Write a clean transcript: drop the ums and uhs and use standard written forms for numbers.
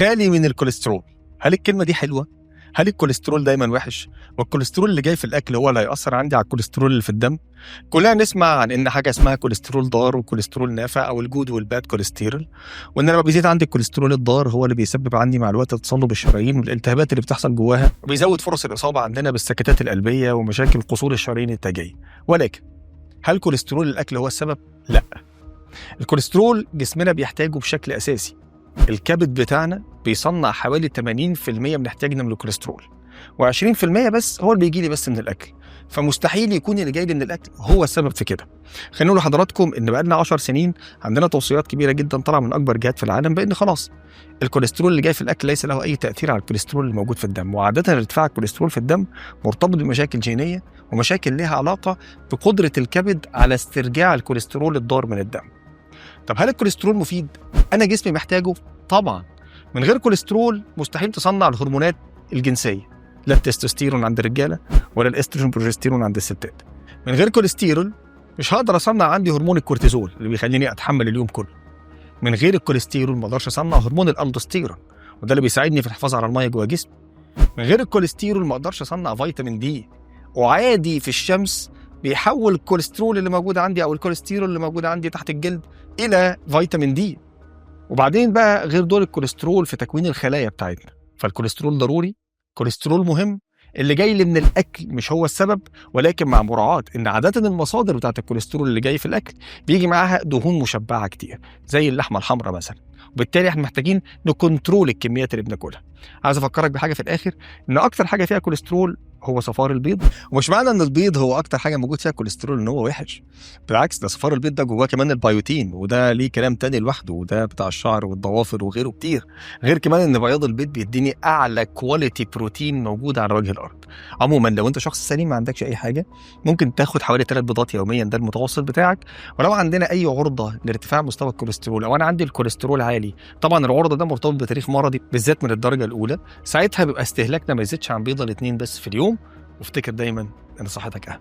خالي من الكوليسترول. هل الكلمة دي حلوة؟ هل الكوليسترول دايما وحش؟ والكوليسترول اللي جاي في الاكل هو اللي هيأثر عندي على الكوليسترول اللي في الدم؟ كلنا نسمع عن ان حاجة اسمها كوليسترول ضار وكوليسترول نافع، او ال good وال bad cholesterol، وان لما بيزيد عندي الكوليسترول الضار هو اللي بيسبب عندي مع الوقت تصلب الشرايين والالتهابات اللي بتحصل جواها، وبيزود فرص الاصابة عندنا بالسكتات القلبية ومشاكل قصور الشرايين التاجيه. ولكن هل كوليسترول الاكل هو السبب؟ لا. الكوليسترول جسمنا بيحتاجه بشكل اساسي. الكبد بتاعنا بيصنع حوالي 80% من احتياجنا من الكوليسترول، و20% بس هو اللي بيجي لي بس من الاكل، فمستحيل يكون اللي جاي لي من الاكل هو السبب في كده. خلينا نقول لحضراتكم ان بقالنا 10 سنين عندنا توصيات كبيرة جدا طالعه من اكبر جهات في العالم بان خلاص الكوليسترول اللي جاي في الاكل ليس له اي تاثير على الكوليسترول اللي موجود في الدم. وعاده ارتفاع الكوليسترول في الدم مرتبط بمشاكل جينية ومشاكل لها علاقة بقدره الكبد على استرجاع الكوليسترول الضار من الدم. طب هل الكوليسترول مفيد؟ انا جسمي محتاجه؟ طبعا. من غير كوليسترول مستحيل تصنع الهرمونات الجنسية، لا التستوستيرون عند الرجالة ولا الاستروجين بروجستيرون عند الستات. من غير كوليسترول مش هقدر اصنع عندي هرمون الكورتيزول اللي بيخليني اتحمل اليوم كله. من غير الكوليسترول ما اقدرش اصنع هرمون الالدوستيرون، وده اللي بيساعدني في الحفاظ على المية جوه جسمي. من غير الكوليسترول ما اقدرش اصنع فيتامين دي، وعادي في الشمس بيحول الكوليسترول اللي موجود عندي او الكوليسترول اللي موجود عندي تحت الجلد الى فيتامين دي. وبعدين بقى غير دور الكوليسترول في تكوين الخلايا بتاعتنا، فالكوليسترول ضروري، كوليسترول مهم. اللي جاي لي من الاكل مش هو السبب، ولكن مع مراعاة ان عادة المصادر بتاعت الكوليسترول اللي جاي في الاكل بيجي معاها دهون مشبعة كتير زي اللحمة الحمراء مثلا، وبالتالي احنا محتاجين ن control الكميات اللي بناكلها. عايز افكرك بحاجة في الاخر، ان اكتر حاجة فيها كوليسترول هو صفار البيض، ومش معنى ان البيض هو اكتر حاجة موجود فيها كوليسترول ان هو وحش، بالعكس ده صفار البيض ده جواه كمان البيوتين، وده ليه كلام تاني لوحده، وده بتاع الشعر والضوافر وغيره كتير. غير كمان ان بياض البيض بيديني اعلى quality بروتين موجود على وجه الارض. عموما لو انت شخص سليم ما عندكش اي حاجة، ممكن تاخد حوالي 3 بيضات يوميا، ده المتوسط بتاعك. ولو عندنا اي عرضه لارتفاع مستوى الكوليسترول، او انا عندي الكوليسترول عالي، طبعا العرضة ده مرتبط بتاريخ مرضي بالذات من الدرجة الاولى، ساعتها بيبقى استهلاكنا ما يزيدش عن بيضة لاتنين بس في اليوم. وافتكر دايما ان صحتك اهم.